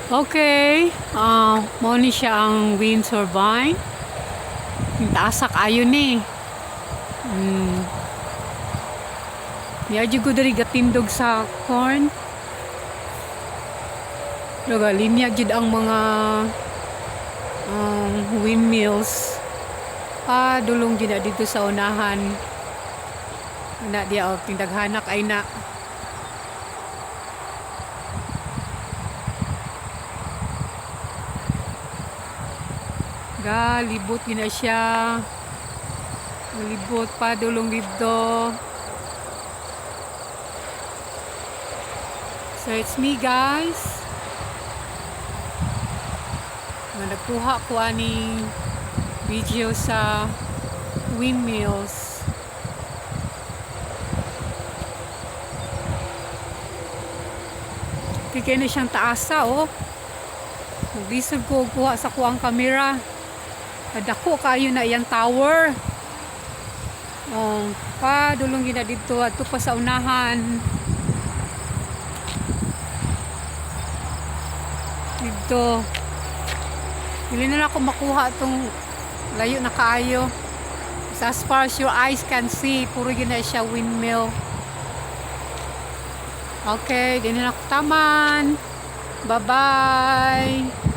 Okay, mao ni siya ang wind turbine. Yung taasa kaayo ni. Niya jud ko diri gatindog sa corn. Naga linya jud ang mga windmills. Pa dulong jud na dito sa unahan. Na diya oh, tindaghanak ay na. Galibot gina siya. Libot pa dulong dito. So it's me, guys. Nga nagkuha ko aning video sa windmills. Kaya na siyang taasa oh. Maglisod ko og kuha sa kuang kamera. Dako kayo na iyang tower. Oh, pa dulong gina didto adto pa sa unahan. Didto. Dili na lang ako makuha tong layo na kaayo. So as far as your eyes can see, puro yun na siya windmill. Okay, di na ako taman. Bye-bye.